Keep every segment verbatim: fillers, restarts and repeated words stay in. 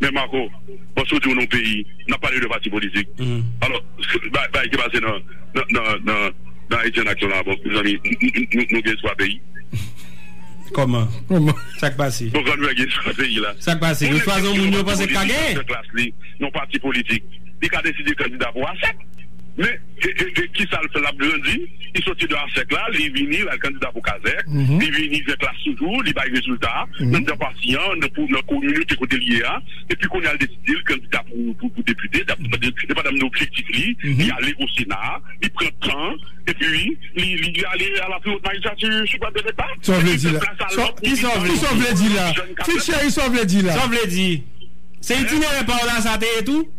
Men Marco, paske w di w nan yon peyi, n ap pale de pati politik. Alò, bagay ki pase nan, nan, nan, nan, nan Ayiti an aksyon la, bon, mezanmi, n- n- n- nou, nou gen espwa peyi. Kòman? Kòman? Sa k pase? Bon, kan nou gen espwa peyi la. Sa k pase? Yo chwazi yon moun yo panse k ka genyen? Nan klas li, nan pati politik, li ka deside kandida pou asèk. Men, e, e, e, kisa l fè? L ap grandi, li soti de asèk la, li vini, l al kandida pou kazèk, li vini fè klas toujou, li bay rezilta, nan, nan pati an, nan, pou, nan kominote kote li ye a, epi kounye a l deside l kandida pou, pou, pou depite, depandan de objektif li, li ale o Sena, li pran tan, epi li, li ale a la pi wot majistati siprèm de leta. Sa w vle di la? Sa w vle di la? Fit Cheri, sa w vle di la? Sa w vle di? Se itinerè pa w la sa te ye tou?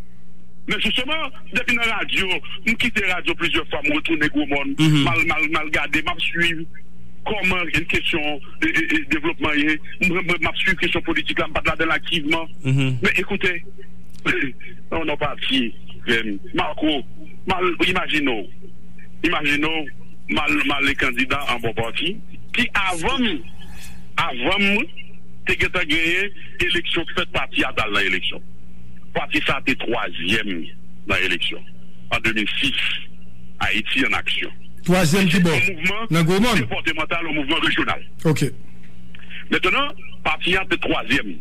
Men jisteman, depi nan radyo, m kite radyo plizyè fwa, m retounen Gwomòn, m al, m al, m al gade, m ap swiv kòman kesyon, e, e, e, devlopman ye, m, m, m ap swiv kesyon politik la, m pa t ladan l aktivman. Men ekoute, non, non, pati, frè m, Marco, m al, imajine w, imajine w, m al, m ale kandida an bon pati, ki avan m, avan m, te gentan genyen eleksyon k fèt, pati a t al nan eleksyon. Pati sa a te twazyèm nan eleksyon an de mil sis, Ayiti an aksyon. Twazyèm ki bò? Nan Gwomòn? Depatmantal, yon mouvman rejyonal. Ok. Mentnan, pati a te twazyèm.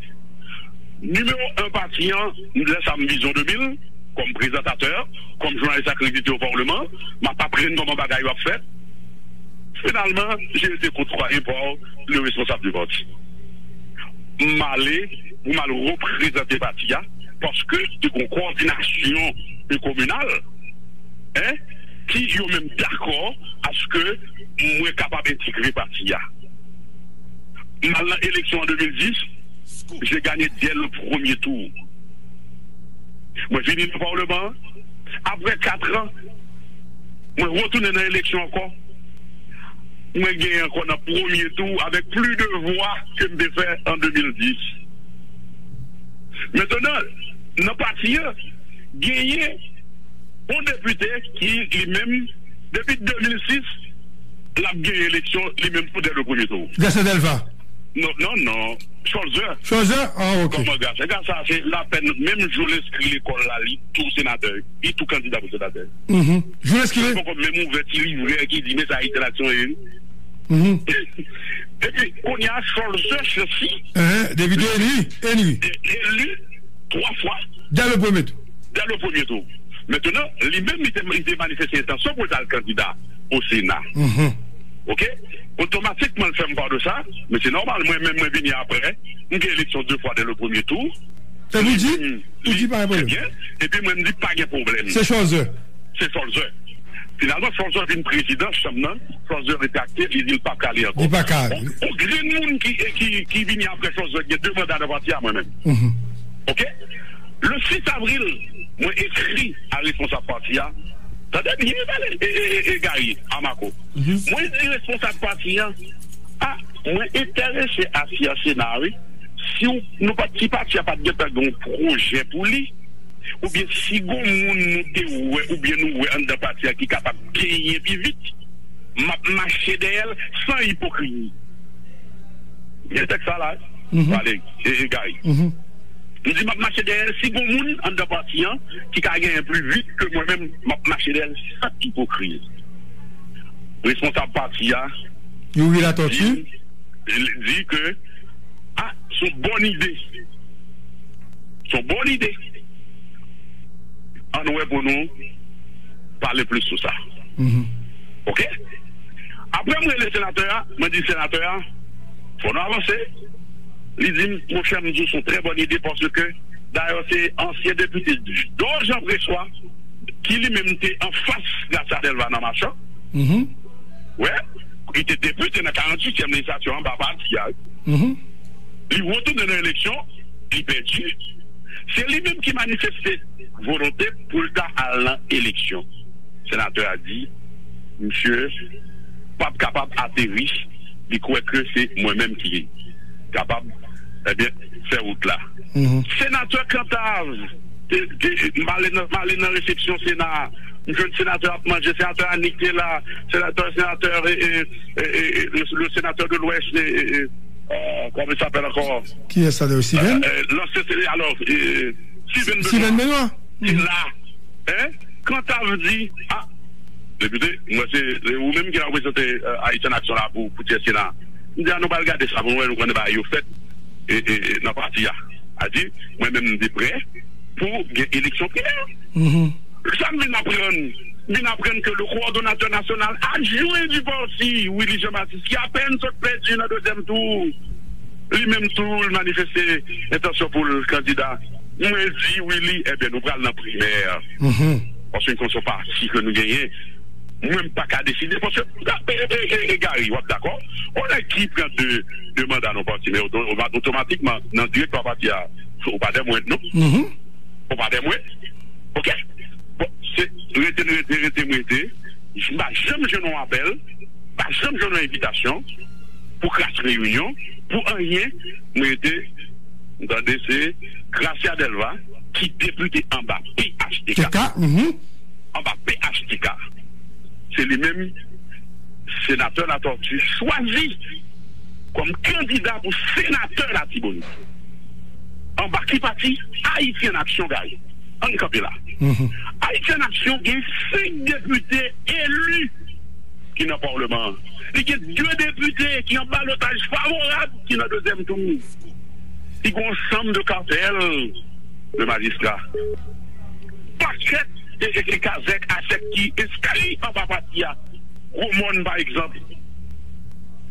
Nimewo en pati a, lè sa m Vizyon de mil, kòm prezantatè, kòm jounalis akredite o Parleman, m ap aprann kòman bagay yo ap fèt. Finalman, j'ai été côtoyé par le responsable du parti. M ale pou m al reprezante pati a, paske te gon kowòdinasyon kominal, en, ki yo menm dakò aske mwen kapab entegre pati a. M al nan eleksyon an de mil dis, j'ai gagné dès le premier tour. Mwen vini nan palman an. Apre kat an, mwen retounen nan eleksyon ankò. Mwen genyen ankò nan premye tou avèk plis de vwa ke m te fè an de mil dis. Mentnan, nan pati a, genyen yon depite ki, li menm, depi de mil sis, l ap genyen eleksyon, li menm tou dès le premier tour. Gaston Delva. Non, non, non. Cholzer. Cholzer? Ah, ok. Kòman Gaston? Gaston, se lapèn, menm jou l enskri lekòl la, li tou senatè. Li tou kandida pou senatè. Mhm. Jou l enskri? Li poko menm ouvè ti livrè ki di, men sa Ayiti an aksyon ye. Mhm. Epi, kounye a, Cholzer Chancy, hein, depite Henry, Henry, eli twa fwa. Dès le premier tour. Dès le premier tour. Mentnan, li menm, li te, li te manifeste entansyon pou l t al kandida o Sena. Mhm. Ok? Otomatikman, l fè m pa de sa, men se nòmal, mwen menm, mwen vini apre, m gen eleksyon de fwa dès le premier tour. Epi ou di, ou di pa gen pwoblèm. Trè byen. Epi mwen, m di pa gen pwoblèm. Se Cholzer. Se Cholzer. Finalman, Cholzer vin prezidan chanm nan, Cholzer retrakte, li di l pa prale ankò. Li pa ka. Bon, yon grenn moun ki, ki, ki vini apre Cholzer, gen de manda nan pati a, mwen menm. Mhm. Ok? Le sis avril, mwen ekri a responsab pati a. Tande byen, tande, e, e, e, e, Gary, a Marco. Mhm. Mwen di responsab pati a, a, mwen enterese a si a Sena, wi. Si w, nou pa, si pati a pa t gentan gen yon pwojè pou li, oubyen si gon moun nou te wè, oubyen nou wè anndan pati a ki kapab genyen pi vit, m ap mache dèyè l san ipokrizi. Gen tèks sa la, mhm, pale, e, e, Gary. Mhm. M di m ap mache dèyè l. Si gon moun anndan pati an ki ka genyen pli vit ke mwen menm, m ap mache dèyè l san ipokrizi. Responsab pati a, Youri Latortue, di, di ke, a, se yon bòn ide. Se yon bòn ide. Ann wè pou nou pale plis sou sa. Mhm. Ok? Apre m rele senatè a, mwen di senatè a, fò nou avanse. Li di m, monchè, m di w se yon trè bòn ide paske dayè se ansyen depite Don Jean Pressois ki li menm te anfas Gracia Delva nan mach lan. Mhm. Wi, li te depite nan karanntuityèm lejislatif anba pati a. Mhm. Li retounen nan eleksyon, li pèdi. Se li menm ki manifeste volonte pou l ta al nan eleksyon. Senatè a di, misye p ap kapab ateri, li kwè ke se mwen menm ki kapab, ebyen, fè wout la. Mhm. Senatè Cantave, te, te, m ale nan, m ale nan resepsyon Sena a, m jwenn senatè ap manje, senatè Annick te la, senatè, senatè, e, e, e, e, le, le senatè de l'Ouest, e, e, e, euh, comment il s'appelle encore? Qui est ça, de Steven? Euh, euh, l'ancien, c'est, alors, euh, Steven Benoît. Steven Benoît. Ki la, hein? Kantav di, ah, depite, mwen se, se ou menm ki reprezante, euh, Haïti en Action la pou, pou Tyè Sena. M di, ah, nou pral gade sa pou nou wè, nou konnen bagay yo fèt, e, e, e, nan pati a. A di, mwen menm m te prè pou gen eleksyon primè. Sa m vin aprann? M vin aprann ke le coordonnateur national adjoint du parti, Willy Jean Baptiste, ki apèn sot pèdi nan dezyèm tou, li menm tou, l manifeste entansyon pou l kandida. Mwen di, Willy, ebyen, nou pral nan primè. Paske n konn se yon pati ke nou genyen. Mwen, m pa ka deside, paske, e, e, e, e, Gary, w ap dakò? Yon nèg ki pran de, de manda nan pati, men oto-, otomatikman, nan direktwa pati a, ou pa dèmwèd, non? Ou pa dèmwèd? Oke? Bon, se rete, rete, rete, m rete. M pa janm jwenn yon apèl, pa janm jwenn yon envitasyon pou klas reyinyon, pou anyen. M rete, m tande se Gracia Delva ki depite anba P H T K. T K, mhm. Anba P H T K. Se li menm, senatè Latortue chwazi kòm kandida pou senatè Latibonit. Anba ki pati? Haïti en Action, Gary. Ann kanpe la. Haïti en Action gen senk depite eli ki nan palman an. Li gen de depite ki an balotaj favorab ki nan dezyèm tou. Li gen yon sanm de katèl de majistra. Pakèt e, e, e kazèk, asèk ki enskri anba pati a. Gwo Mòn, pa egzanp.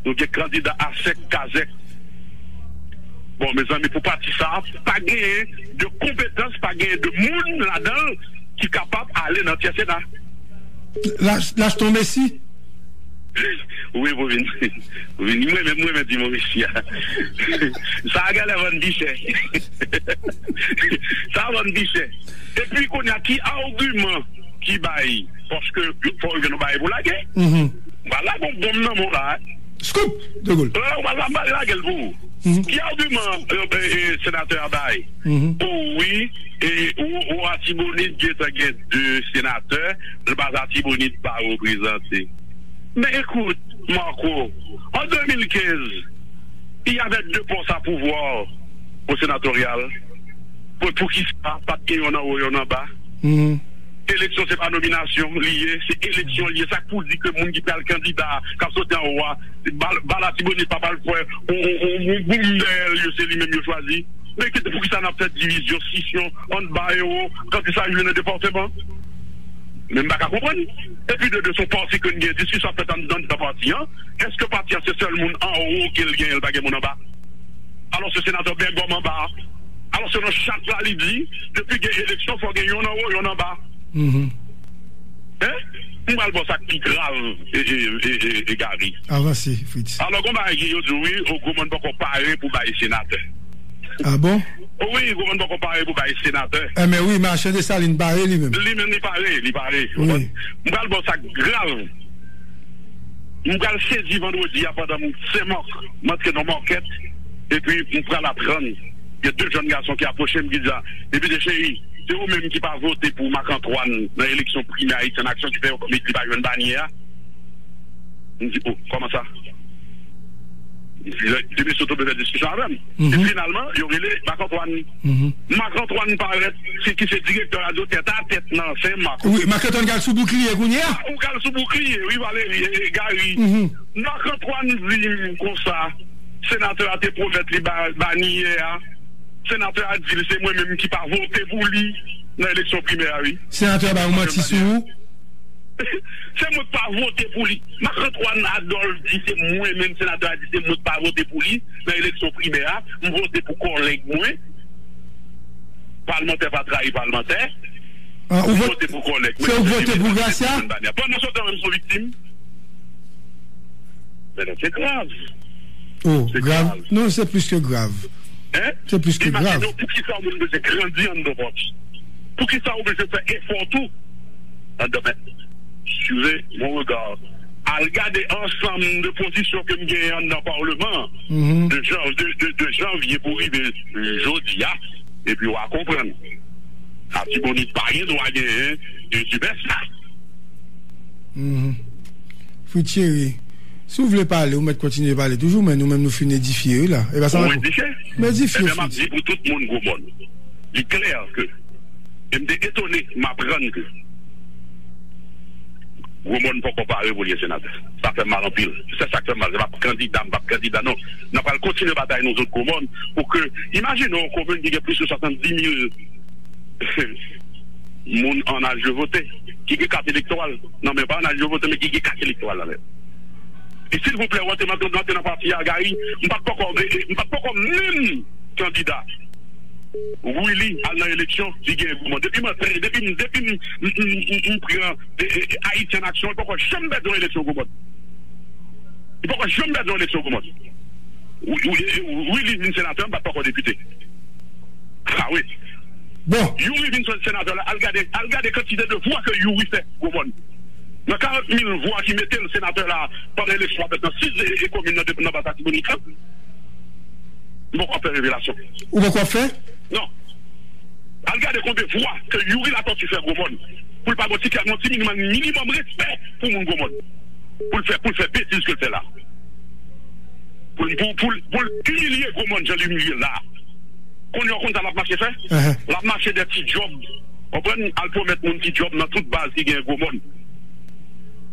Nou gen kandida asèk, kazèk. Bon, mezanmi, pou pati sa a, pa genyen de konpetans, pa genyen de moun ladan l ki kapab ale nan Tyè Sena. Lach, lach ton Mesi. Wi, pou vin, pou vin. Mwen menm, mwen menm di Morisya. Sa a genlè vann pi chè. Sa a vann pi chè. Epi kounye a, ki agiman ki bay? Paske fò l gen yon bagay pou lage. Mhm. M pral lage yon bonm nan men w la. Scoop! De Gaulle. Ou pral lage l pou ou. Mhm. Ki agiman, e, e, e, senatè a bay? Mhm. Pou wi, e, ou, ou Latibonit gentan gen de senatè, l pa Latibonit pa reprezante. Men ekout, Marco, an de mil kenz, il y avait deux postes à pouvoir au sénatorial. Pou, poukisa pa t gen yonn anwo, yonn anba? Eleksyon se pa nominasyon li ye, se eleksyon li ye. Sa k pou di ke moun ki pral kandida, k ap soti anwo a, ba, ba Latibonit pa pral fè yon, yon, yon, yon boum dèyè l, yo se li menm yo chwazi? Men ki, poukisa n ap fè divizyon, sisyon, anba e wo, kanti sa rive nan depatman? Men m pa ka konprann. Epi de, de se yon pati ke n gen, diskisyon ap fèt anndan, anndan pati an. Èske pati an se sèl moun anwo ke l genyen, l pa gen moun anba? Alòske senatè Bègòm anba. Alòske nan chat la, li di, depi gen eleksyon, fò gen yonn anwo, yonn anba. Hein? M pral ba w sa k pi grav, e, e, e, e, e, Gary. Avanse, Fritz. Alò, gon bagay ki yo di, wi, o, Gwo Mòn poko pare pou bay senatè. Ah bon? O, wi, Gwo Mòn poko pare pou bay senatè. Enben wi, Machan Desalin pare li menm. Li menm li pare, li pare. Wi. M pral ba w sa k grav. M pral sezi vandredi a pandan m Senmak, m antre nan makèt, epi m pral aprann. Gen de jèn gason ki apwoche m, ki di, a, epi de cheri, se ou menm ki pa vote pou Marc Antoine nan eleksyon primè Haïti en Action ki fè yo konnen li pa jwenn banyè a. M di, o, kòman sa? Epi de mesye tonbe fè diskisyon avè m. E finalman, yo rele Marc Antoine. Marc Antoine parèt, se ki se direktè radyo Tèt a Tèt nan Senmak. Wi, Marc Antoine k al sou boukliye kounye a. Ou k al sou boukliye, wi, Valérie, e, e, Gary. Marc Antoine di m konsa, senatè a te pwomèt li ba, banyè a. Senatè a di l se mwen menm ki pa vote pou li nan eleksyon primè a, wi. Senatè a ba yon manti sou ou? Se mwen k pa vote pou li. Marc Antoine Adolphe di se mwen menm, senatè a di se mwen k pa vote pou li nan eleksyon primè a. M vote pou kòlèg mwen. Palmantè pa trayi palmantè. Ah, ou vote, vote pou kòlèg mwen. Se ou vote pou Gracia? Pandan se tan, menm son viktim. Men non, se grav. Oh, se grav. Non, se plis ke grav. Hein? Se plis ke grav. Imajine w, poukisa yon moun bezwen grandi anndan pati? Poukisa w bezwen fè efò tou anndan, men, suivez mon regard. Al gade ansanm de pozisyon ke m genyen anndan palman an, de jan, de, de, de janvye pou rive jodi a, epi w a konprann. Latibonit pa gen dwa genyen de sipèsta. Fritz Thierry, Si w vle pale, ou mèt kontinye pale toujou, men nou menm nou fin edifye wi la. E pa sa. Ou edifye? M edifye. Ebyen, m ap di pou tout moun Gwomòn. Li klè ke, e m te etone, m aprann ke Gwomòn poko pare pou l gen senatè. Sa fè m mal anpil. Se sa k fè m mal. Se pa kandida, m p ap kandida, non. N ap pral kontinye batay nou zòt Gwomòn pou ke, imajine w, yon komin ki gen plis ke swasanndis mil moun an aj de vote, ki gen kat elektoral nan men, pa an aj de vote, men ki gen kat elektoral nan men. E silvouplè, w antre, w antre nan pati a, Gary, m pa t poko, m pa t poko menm kandida. Willy al nan eleksyon, li genyen Gwomòn. Depi m antre, depi m, depi m, m, m, m, m pran, e, e, e, Ayiti an Aksyon, li poko janm pèdi yon eleksyon Gwomòn. Li poko janm pèdi yon eleksyon Gwomòn. Wi, wi, wi, li vin senatè, m pa t poko depite. A wi. Bon. Youri vin sen-, senatè la, al gade, al gade kantite de vwa ke Youri fè Gwomòn. Nan karant mil vwa ki mete l senatè la pandan eleksyon a fèt nan sis e, e komin nan, nan Ba Latibonit la. M poko ap fè revelasyon. Ou poko ap fè? Non. Al gade konbyen vwa ke Youri Latortue fè Gwomòn. Pou l pa gon ti kè, yon ti minimòm, minimòm respè pou moun Gwomòn. Pou l fè, pou l fè betiz ke l fè la. Pou l, pou, pou l, pou l imilye Gwomòn jan l imilye l la. Kounye a w konn sa l ap mache fè? L ap mache dèyè ti djòb. Konprann? Al pwomèt moun ti djòb nan tout baz ki genyen Gwomòn.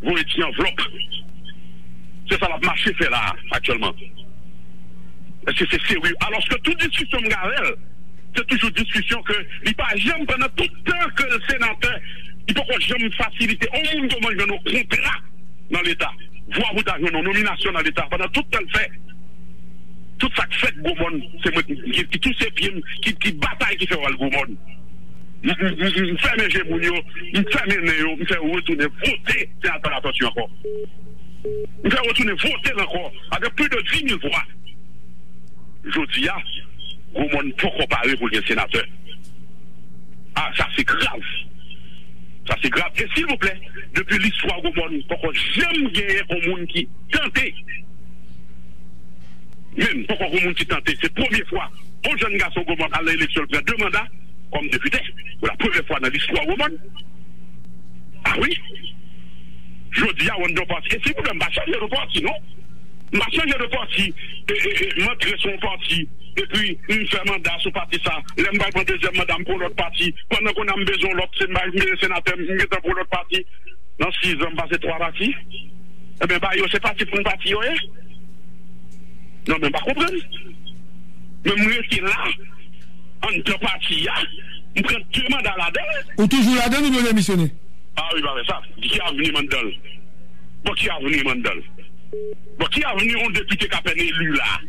Voye ti anvlòp. Se sa l ap mache fè la a, aktyèlman. Èske se serye? Alòske tout diskisyon m gen avè l, se toujou diskisyon ke li pa janm, pandan tout tan ke l senatè, li poko janm fasilite yon moun Gwomòn jwenn yon kontra nan Leta. Vwa pou ta jwenn yon nominasyon nan Leta. Pandan tout tan l fè, tout sa k fèt Gwomòn, se mwen ki, ki, ki touse pye m, ki, ki batay, ki fè w al Gwomòn. M, m, m, m fèmen je moun yo, m fèmen nen yo, m fè yo retounen vote senatè Latortue ankò. M fè yo retounen vote l ankò, avèk plis de dis mil vwa. Jodi a, Gwomòn poko pare pou l gen senatè. A, sa se grav. Sa se grav. E silvouplè, depi listwa Gwomòn, poko janm genyen yon moun ki tante. Menm, poko gen moun ki tante. Se premye fwa yon jèn gason Gwomòn al nan eleksyon, l pran de manda kòm depite. Pou la premyè fwa nan listwa Gwomòn. A wi. Jodi a, w anndan yon pati. E silvouplè, m pa chanje de pati, non. M pa chanje de pati. E, e, e, m antre sou yon pati. Epi, m fè manda sou pati sa. Lè m pral pran dezyèm manda, m pran lòt pati. Pandan kounye a m bezwen yon lòt, se m bay, m bezwen senatè, m gentan pran lòt pati. Nan sis an, m pase twa pati. Ebyen, ba yo, se pati pou n pati yo ye. Non, men m pa konprann. Men m rete la, anndan pati a, m pran de manda ladan l. Ou toujou ladan l oubyen w demisyone? A wi, pa fè sa. Ki avni m anndan l? Bon, ki avni m anndan l? Bon, ki avni yon depite k apèn eli la?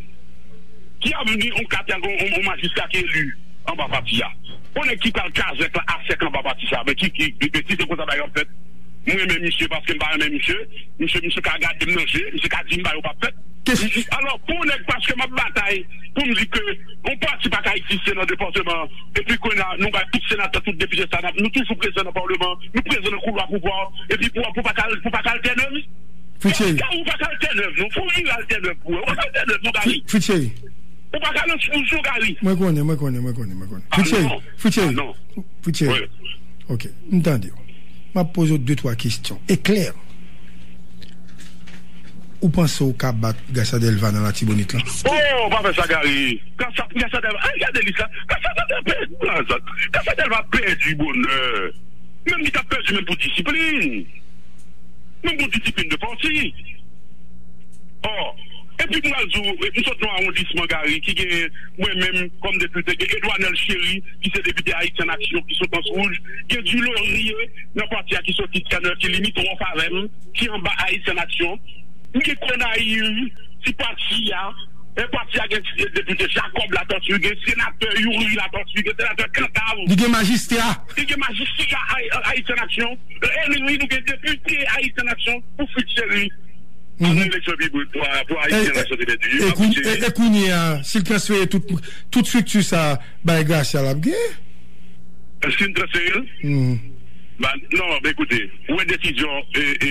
Ki avni yon katèl, yon, yon, yon majistra ki eli anba pati a? Yon nèg ki pral kazèk la a sèk anba pati sa, men ki, ki, ki betiz konsa bagay ap fèt? M renmen misye paske m pa renmen misye. Misye, misye ka gade m nan je, misye ka di m bagay yo p ap fèt. Alò, pou yon nèg, paske m ap batay pou m di ke yon pati pa ka egziste nan depatman, epi kounye a, nou bay tout senatè, tout depite sa, n ap, nou toujou prezan nan palman, nou prezan nan koulwa pouvwa, epi pou, pou pa ka, pou pa ka al Tènèv. Fritz Chéry. Ka ou pa ka al Tènèv, non. Fò w vire al Tènèv pou wè. Ou pa ka al Tènèv, non, Gary. Fritz Chéry. Ou pa ka al Anse Rouge, non, Gary. Mwen konnen, mwen konnen, mwen konnen, mwen konnen. Fritz Chéry, Fritz Chéry. Fritz Chéry. Ok, m tande w. M ap poze w de twa kesyon. E klè. Ou panse w ka bat Gracia Delva nan Latibonit lan? Oh, pa fè sa, Gary. Gracia, Gracia Delva, ay, gade lis la. Gracia Delva pèdi, Gracia Delva pèdi bonè. Menm li t ap pèdi menm pou disiplin. Menm pou disiplin de pati. Ò, epi m pral di w, m sot nan yon awondisman, Gary, ki gen mwen menm kòm depite, gen Edouanel Chéry, ki se depite Ayiti an Aksyon, ki sot Anse Rouge, gen Dulaurier nan pati a ki soti Tènèv, ki limitwòf avè m, ki anba Ayiti an Aksyon. M gen Gonayiv, ti pati a, e pati a gen depite Jacob Latortue, gen senatè Youri Latortue, gen senatè Cantave. Li gen majistra. Li gen majistra Ay-, Ayiti an Aksyon. Ennmi nou gen depite Ayiti an Aksyon pou Fritz Chéry. Ann nan eleksyon pi bout pou, pou Ayiti an Aksyon te pèdi. E, e, e kounye a, si l transfere tout, tout estrikti sa bay Gracia, l ap genyen? Èske n transfere l? Ba, non, ben, ekoute, ou wè desizyon, e, e,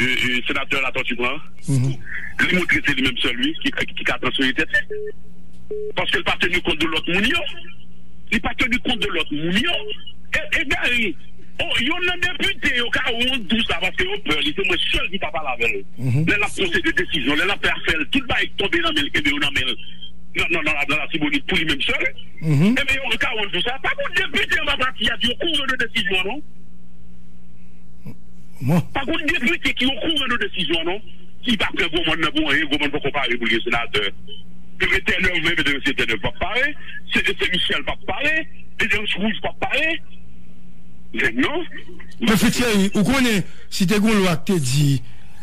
e, e, senatè Latortue pran? Li montre se li menm sèl, wi, ki, ki, ki ka transfere tèt li. Paske l pa teni kont de lòt moun yo. Li pa teni kont de lòt moun yo. E, e Gary, Oh, youn nan depite yo ka wont pou sa, paske yo pè li, se mwen sèl ki ka pale avè l. Lè l ap pran de desizyon, lè l ap fè afè l, tout bagay ki tonbe nan men l, kenbe yo nan men l. Nan, nan, nan, nan Latibonit pou li menm sèl. Ebyen, yo ka wont pou sa. Pa gon depite anba pati a ki okouran de desizyon an, non. Pa gon depite ki okouran de desizyon an, non. Ki pa pran Gwo Mòn nan pou anyen, Gwo Mòn poko pare pou l gen senatè. Petèt Tènèv, men petèt Mesye Tènèv p ap pare, se, se Michèl p ap pare, petèt Wouj p ap pare. Men non. Men Fritz Thierry, ou konnen, si te gon lwa ki te di,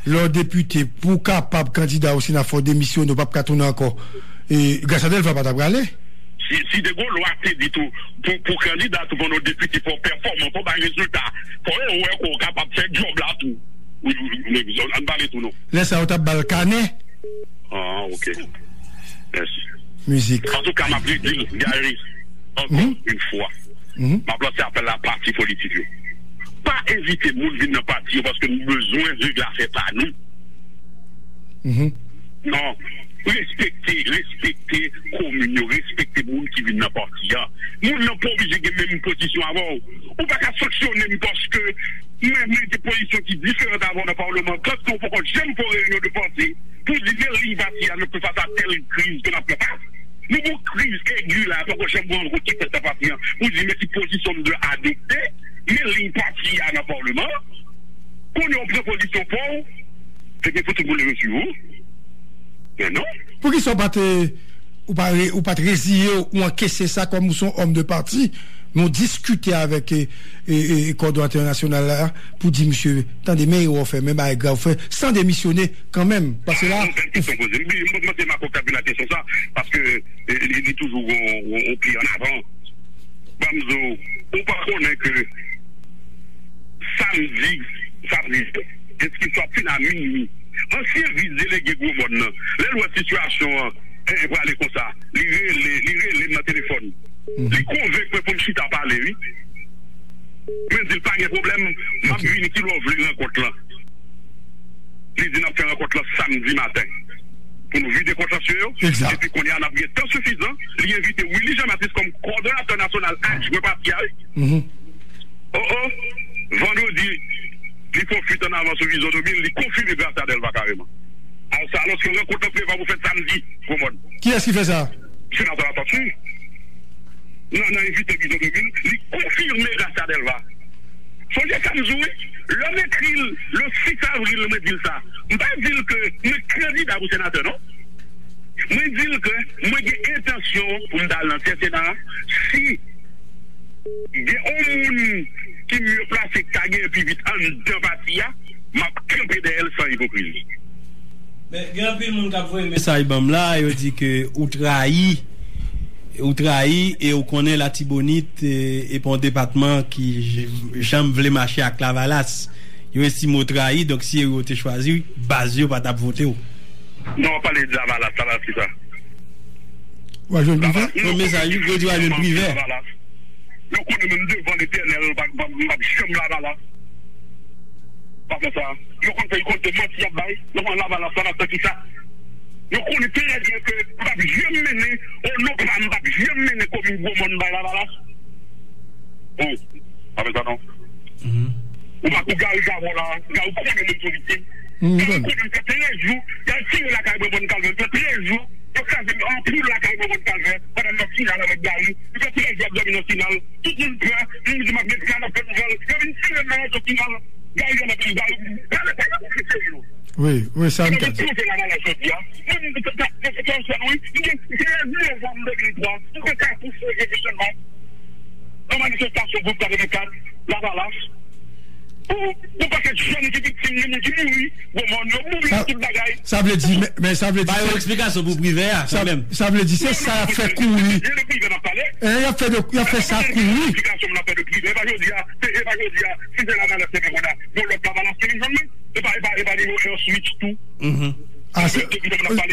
lè w depite, pou w kapab kandida o Sena, fò w demisyone, w p ap ka tounen ankò. E Gracia Delva pa t ap prale. Si, si te gon lwa ki te di tou, pou, pou kandida tou, pou nou depite, fò w pèfòman, fò w bay rezilta, fò yo wè ke w kapab fè djòb la tou. Wi, wi, wi, wi, ann pale tou non. Lè sa yo t ap ba l kanè. Ah, ok. Mèsi. Mizik. Antouka, m ap redi l, Gary, ankò yon fwa. M ap lanse apèl a pati politik yo. Pa envite moun vin nan pati yo paske nou bezwen regle afè pa nou. Non. Respekte, respekte komin yo, respekte moun ki vin nan pati a. Moun nan pa oblije gen menm pozisyon avè w. Ou pa ka sanksyone m paske mwen, mwen gen pozisyon ki diferan avè w nan palman an. Kanske w poko janm fè yon reyinyon de pati pou di men liy pati a, nou fè fas a tèl kriz ke n ap fè fas. Nou gon kriz egi la, poko janm gen yon renkontre ki fèt nan pati a pou di men ki pozisyon n dwe adopte, men liy pati a nan palman an. Kounye a w pran pozisyon pa w, ebyen pou tout moun leve sou ou. Men non. Poukisa w pa te, ou pa re, ou pa t reziye w, ou ankese sa kòm ou se yon òm de pati, men w diskite avèk, e, e, e, kòdonatè nasyonal la pou di misye, tande, men erè w fè, men bagay grav w fè, san demisyone kanmenm. Paske la, ah, yon bèl kesyon poze. M, m, m panse m ap vin ak kesyon sa, paske, e, li, li toujou gon, gon, gon pye an avan. Ban m di w, ou pa konnen ke samdi, samdi, diskisyon ap fin a minui. Ansyen vis delege Gwo Mòn nan, lè l wè sitiyasyon an, e, e, prale konsa, li rele, li rele m nan telefòn. Li konvenk mwen pou m chita pale, wi. Mwen di l pa gen pwoblèm, m ap vini kilè w vle rankont lan. Li di n ap fè rankont lan samdi maten. Pou nou vide kontansye yo. Egzak. Epi kounye a n ap gen tan sifizan. Li envite Willy Jean Baptiste kòm kòdonatè nasyonal adjwen pati a, wi. Oh, oh. Vandredi, li fè yon fuit an avan sou Vizyon de mil, li konfime Gracia Delva kareman. Alò sa, alòske rankont lan prevwa pou fèt samdi, Gwo Mòn. Kiyès ki fè sa? Senatè Latortue. Nan, nan envite Vizyon de mil, li konfime Gracia Delva. Sonje sa m di w, wi. Lè m ekri l, le sis avril, mwen di l sa. M pa di l ke mwen kandida pou senatè, non. Mwen di l ke mwen gen entansyon pou m ta al nan tèt Sena a. Si gen yon moun ki mye plase, ki ka genyen pi vit anndan pati a, m ap kanpe dèyè l san ipokrizi. Men, gen anpil moun k ap voye mesaj ban m la, yo di ke ou trayi, ou trayi, e ou konnen Latibonit, e, e pa yon depatman ki j-, janm vle mache ak Lavalas. Yo estime w trayi, donk si yo te chwazi, baz yo pa t ap vote w. Non, w ap pale de Lavalas, Lavalas ki sa? W a jwenn Privè? Lavalas, non, non, men sa, yo di w a jwenn Privè. Lavalas. Yo konnen menm devan Letènèl, pa, pa, m p ap janm Lavalas. Pa fè sa. Yo konn fè, yo konn se manti y ap bay. Yo konn Lavalas la, nan tan ki sa. Yo konnen trè byen ke m p ap janm mennen, o non pa m, m p ap janm mennen komin Gwo Mòn bay Lavalas. Bon, pa fè sa non. Ou pa kou Gary Gavon la, Gary konnen mwen se yon viktim. Gary konnen m fè trèz jou, y al tire lakay mwen, Bòn Kalvè, m fè trèz jou. Yo kraze m anpil lakay mwen, Bòn Kalvè, pandan m nan Tinal avèk Gary. M fè trèz jou ap dòmi nan Tinal. Tout moun pè, moun di m ap gen kran, ap fè nouvèl. Yo vin tire m nan rezo Tinal. Gary, yo nan peyi, Gary, gade, gade pou fè serye. Wi, wi, sa m ka di. Yo vin tire Lavalas jodi a. Mwen, m te, te, te, te, te, wi, m gen, m te rezi yon zam de mil twa. M te ka pouse revolisyon nan manifestasyon Group katrevennkat, Lavalas. Pou, pou pakèt jèn ki viktim, gen moun ki mouri, Gwo Mòn, yo mouri nan tout bagay. Sa vle di, men, men sa vle di, ba yo eksplikasyon pou Privè a, kanmenm. Sa vle di, se sa y ap fè kouri. E, y ap fè de, y ap fè sa kouri. Eksplikasyon m ap fè de Privè, e pa jodi a, se, e pa jodi a, si se Lavalas te fè konsa, yon lòt Lavalas te vin jwenn mwen. E pa, e pa, e pa li yo fè yon switch tou. Ah, se,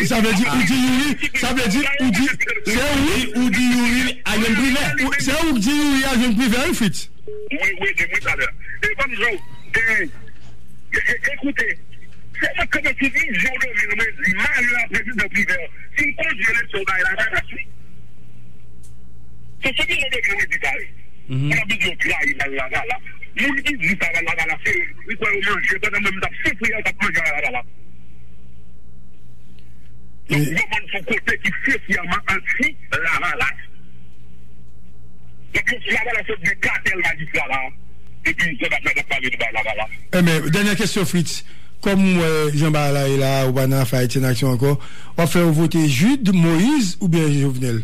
sa vle di, ou di Youri, sa vle di, ou di, se ou, ou di Youri a jwenn Privè. Ou, se ou ki di Youri a jwenn Privè, wi, Fritz. Wi, wi, gen mwen talè. E ban m di w, e, e, e, ekoute, se mwen k kanpe sou Vizyon de mil, mwen di, malè a prezidan Privè, si l kondui eleksyon, bay Lavalas, wi. Se sou Vizyon de mil mwen di sa, wi. Pou l ap di yo trayi, bay Lavalas. Moun ki di sa, Lavalas, se, m kwè yo manje, pandan mwen m t ap soufri a, yo t ap manje a Lavalas. Donk, yo konn sou kote ki foncièrement anti Lavalas. Donk, yo, Lavalas, yo di katèl majistra la, epi se pa fè pale de bay Lavalas. Enben, dènyè kesyon, Fritz. Kòm m wè jan bagay la ye la, ou pa nan afè Ayiti an Aksyon ankò, w ap fè yo vote Jude, Moïse oubyen Jovenel?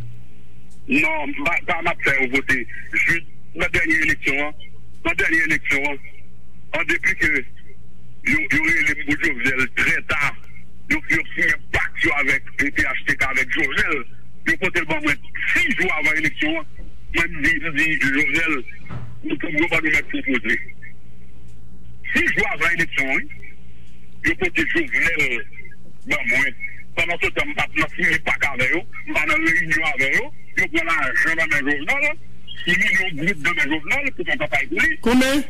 Non, m pa, pa m ap fè yo vote Jude nan dènyè eleksyon an. Nan dènyè eleksyon an, an depi ke yo, yo rele m pou Jovenel trè ta, yo, yo siyen pak yo avèk P H T K avèk Jovenel, yo pote l ban mwen sis jou avan eleksyon an. Mwen, m di, m di Jovenel, nou tout gwo ban nou mèt pwopoze. Sis jou avan eleksyon an, wi. Yo pote Jovenel ban mwen. Pandan se tan, m pa t nan siyen pak avè yo, m pa nan reyinyon avè yo. Yo pran lajan nan men Jovenel, sis milyon goud nan men Jovenel pou fè kanpay pou li. Konbyen?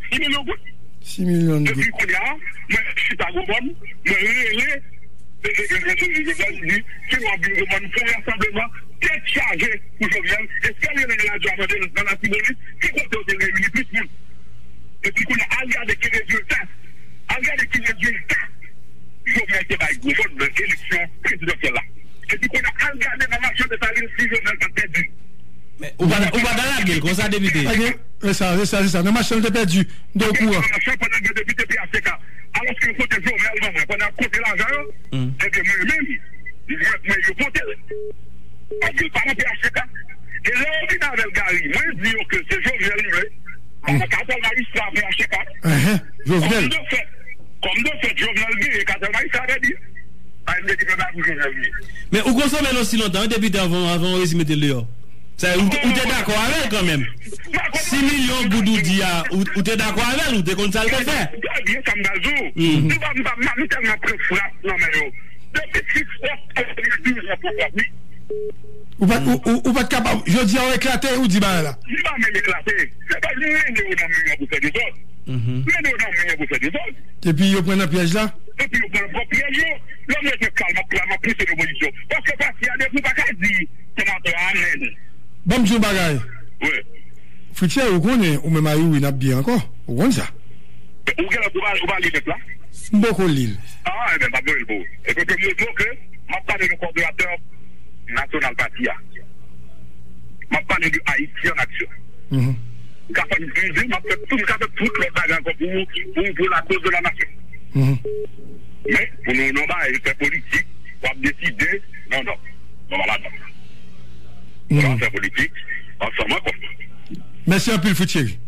Sis milyon goud. Sis milyon goud. Epi kounye a, mwen chita Gwobòn, mwen rele, e, e, e, e, e, Jovenel di, si w ap vin Gwobòn, fè yon rasanbleman tèt chaje pou Jovenel, e fè l rele nan radyo a mande l nan Latibonit, ki kote yo te reyini plis moun. Epi kounye a, al gade ki rezilta, al gade ki rezilta Jovenel te bay Gwobòn nan eleksyon prezidansyèl la. Epi kounye a, al gade nan machann Desalin si Jovenel pa t pèdi. Men, ou pa, ou pa ta lage l konsa, depite. Ok, se sa, se sa, se sa. Nan machann te pèdi. M te okouran. Nan machann pandan gen depite P H T K. Alòske yo pote Jovenel ban mwen, pandan y ap konte lajan yo, ebyen mwen menm, mwen, mwen yo pote l. Paske l pa nan P H T K. E lè yo vin avè l, Gary, mwen di yo ke se Jovenel m vle. Mwen nan katèl majistra P H T K. Enhen, Jovenel. Kòm de fèt, kòm de fèt, Jovenel genyen katèl majistra, vle di, a, m te di fè bagay pou Jovenel li ye. Men ou konsome l osi lontan, wi, depite, avan, avan w resi mete l deyò. Sa, ou, ou te dakò avè l kanmenm. Sis milyon goud ou di a, ou, ou te dakò avè l, ou te konn sa l te fè. Trè byen, sa m pral di w. M pa, m pa, m pa, m tèlman pran frap nan men yo. Depi sis fwa, ou pa t, ou, ou, ou pa t kapab, jodi a w eklate, ou di bagay la. M pa menm eklate. Se pa, m mennen yo nan mi an pou fè dezòd. M mennen yo nan mi an pou fè dezòd. Epi yo pran nan pyèj la? Epi yo pran nan pyèj yo. Lè m rete kalm, m ap, m ap pouse lopozisyon. Paske pati a depi w pa ka di senatè a amèn. Ban m di w yon bagay. Wi. Fritz, ou konnen, ou menm a Youri, n ap byen ankò. Ou konn sa. Ou gen lè ou pa, ou pa li lèt la? M poko li l. Ah, enben, m ap voye l pou ou. E pou te montre w ke m ap pale de kòdonatè nasyonal pati a. M ap pale de Ayiti an aksyon. M ka fè m vize, m ap fè tout, m ka fè tout lòt bagay ankò pou, pou, pou la cause de la nation. Men, pou nou, nou ba, fè politik, w ap deside, non, non. Nou pa ladan. Nou pa fè politik ansanm ankò. Mèsi anpil, Fritz Thierry.